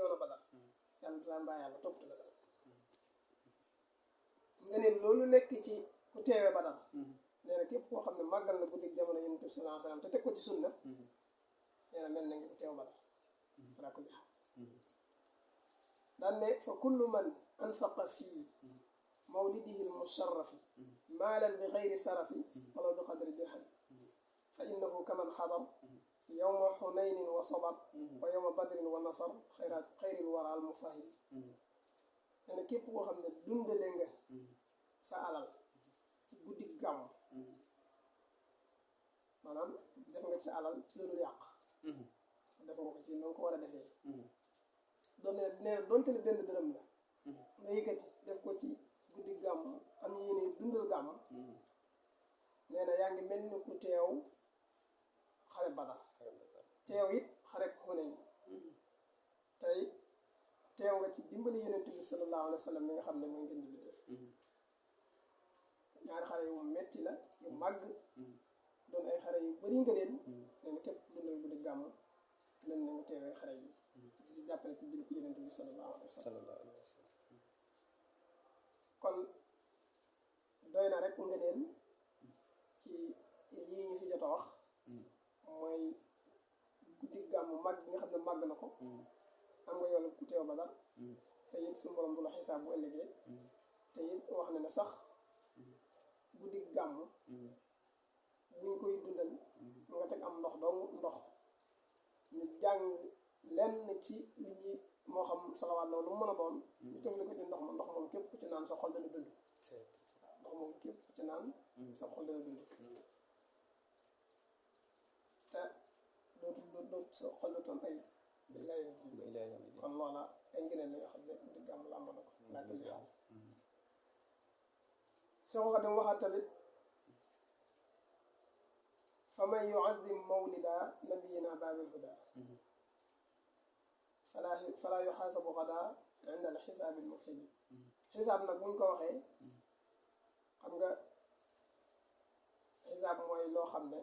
coono Badar yàlla du la mbaa yàlla toppatu la dara nga ne loolu nekk ci ku teewee Badar nee na képp koo xam ne màggal na guddi jamono Yonent bi sallallahu alayhi wasallam te teg ko ci sunna nee na mel na nga ku teew Badar ala kulli haal daan ne fa kullu man anfaqa fii mawlidihi lmusharrafi maalan bi gayri sarafi walaw bi qadri dirham fa innahu kaman xadar yowma xunaynin wa sabar wa yowma badrin wa nasar xayril waral mufahim nee na képp koo xam ne dundale nga sa alal ci guddi gàmm maanaam def nga ci sa alal ci lu dul yàq def nga ko ci noonu ko war a defee doon nee na doonte ne benn dërëm la nga yëkkati def ko ci guddi gàmm am yéene dundal gàmm nee na yaa ngi mel ni ku teew xare Badar teew it xare Hunayn tey teew nga ci dimbali Yonent bi sallallahu alayhi wa sallam mi nga xam ne mooy ngeen di def ñaari xare yu metti la yu màgg doon ay xare yu bari nga leen nee na képp dundal guddi gàmm mel na nga teewee xare yi di jàppale ci dimbali Yonent bi sallallahu alayhi wa sallam kon doy na rek nga leen ci lii ñu fi jot a wax mooy guddi gàmm màgg bi nga xam ne màgg na ko am nga yoon ku teew Badar te it suñu borom du la xisaab bu ëllëgee te it wax na ne sax guddi gàmm buñ koy dundal nga teg am ndox dong ndox ñu jàng lenn ci li ñi moo xam salawaat loolu lu mu mën a doon ñu tefli ko ci ndox ma ndox moom képp ku ci naan sa xol dana dund ndox moom képp ku ci naan sa xol dana dund te dootu sa xol dootoon ay kon loola ay ngëneel la yoo xam ne guddi gàmm la amoon na ko laa kulli xaal soo ko dem waxaat tamit fa man yuazim mawlida nabiyina baabil huda falaa yuxaasabu xadaa inda al xisaabil mubhidi xisaab nag buñ ko waxee xam nga xisaab mooy loo xam ne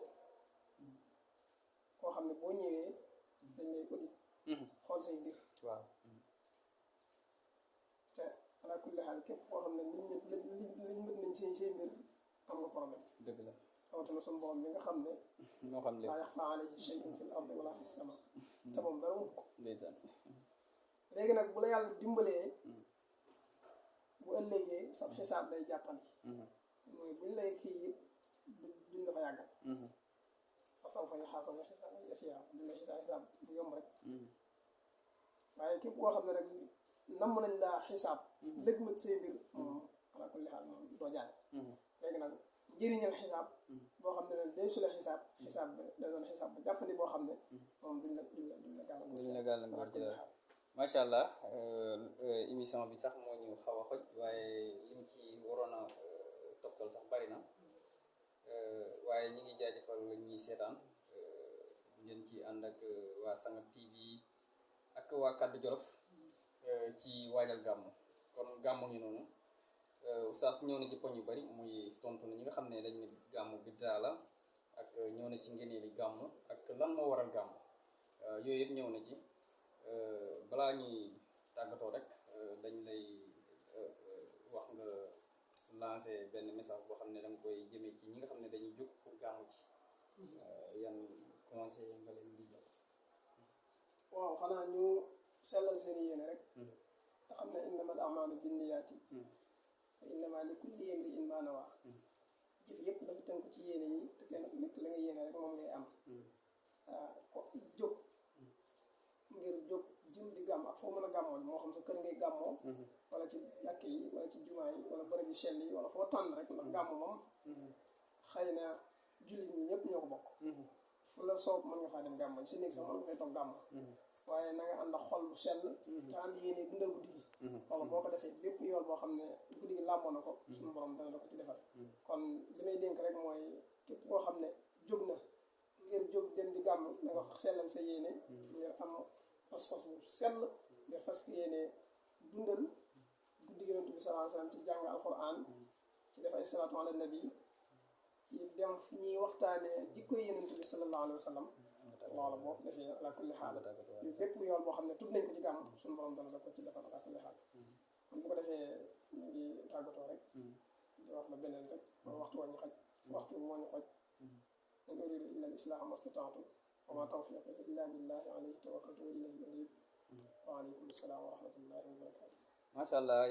koo xam ne boo ñëwee dañ lay audit xool say mbir waaw te ala kulli xaal képp koo xam ne liñ mët nañ say mbir am nga problème dëgg la rawatina suñu borom bi nga xam ne moo xam lépp laa yaxfaa alayhi shay'un fil ardi wala fis sama te moom dara ump ko ndeysaan léegi nag bu la yàlla dimbalee bu ëllëgee sab xisaab day jàppandi mooy buñ lay kii it duñ la fa yàggal fa sawfa yuhaasabu xisaaban yasiiraa duñ la xisaab bu yomb rek waaye képp koo xam ne rek namm nañ laa xisaab lëg mat say mbir moom ala kulli xaal moom doo jàll léegi nag njëriñal xisaab boo xam ne nag day su la xisaab da doon xisaab bu jàppandi boo xam ne moom duñ la gàllankoor ci dara macha allah émission bi sax moo ñu xaw a xoj waaye liñ ci waroon a toftal sax bari na waaye ñi ngi jaajëfal ñi seetaan ngeen ci ànd ak waa Sangat TV ak waa Kaddu Jolof ci waajal gàmmu kon gàmmu ngi noonu oustaz ñëw na ci poñ yu bari muy tontu na ñi nga xam ne dañ ne gàmmu biddaa la ak ñëw na ci ngeneeli gàmmu ak lan moo waral gàmmu yooyu yëpp ñëw na ci balaa ñuy tàggatoo rek dañ lay wax nga lancé benn message boo xam ne da nga koy jëmee ci ñi nga xam ne dañuy jóg pour gàmmu ci yan conseil nga leen di jox. waaw xanaa ñu sellal seen yéene rek te xam ne innamal a'maalu binniyaati wa innamaa likulli imri'in maa nawaa jëf yëpp dafa tënk ci yéene yi te kenn ku nekk la nga yéene rek moom ngay am ko jóg ngir jóg jëm di gàmm ak foo mën a gàmmoo moo xam sa kër ngay gàmmoo wala ci jàkk yi wala ci jumaa yi wala bërëb yu sell yi wala foo tànn rek ndax gàmm moom xëy na jullit ñi ñëpp ñoo ko bokk fu la soob mën nga faa dem gàmmoo si néeg sax mën nga fay toog gàmmoo waaye na nga ànd ak xol bu sell te ànd yéene dundal guddi gi wala boo ko defee bépp yoon boo xam ne guddi gi làmboo na ko suñu borom dana la ko ci defal kon li may dénk rek mooy képp koo xam ne jóg na ngir jóg dem di gàmm na nga sellal sa yéene ngir am pas-pas bu sell nga fas yéene dundal guddi gi Yonent bi sallallahu alayhi wa sallam ci jàng alquran ci def ay salaatu ala nabi ci dem fu ñuy waxtaanee jikko Yonent bi sallallahu alayhi wa sallam loola boo ko defee ala kulli xaal bépp yoon boo xam ne tudd nañ ko ci gàmm suñu borom dana la ko ci defal ala kulli xaal kon bu ko defee ñu ngi tàggatoo rek di wax la beneen rek waxtu waa ñu xaj waxtu moo ñu xoj in uridu illa al islaha mastataatu wa ma tawfiqi illa billahi alayhi tawakkaltu wa ilayhi unib wa aleykum salaam wa rahmatullahi wa barakatuh. Masha Allah.